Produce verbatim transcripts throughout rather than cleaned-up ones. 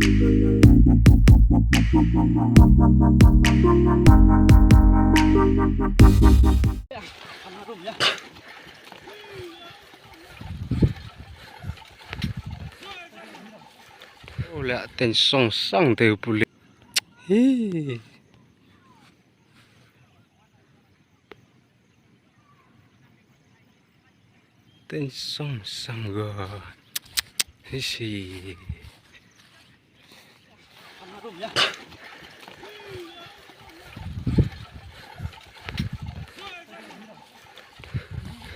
Oh, la ten song sang te u pulit. Hi. Ten song sang go. Hi si.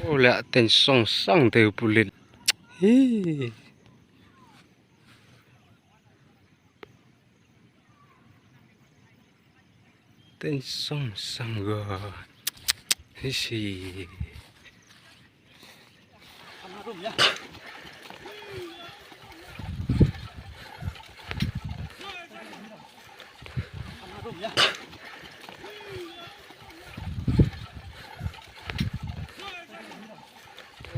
Oh, la ten song sang te u pulit. Hi. Ten song sang go. Hi si.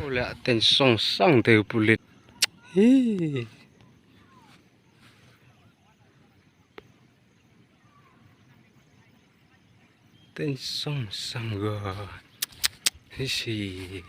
Oh, la ten song sang te u pulit. Hi. Ten song sang go. Hi si.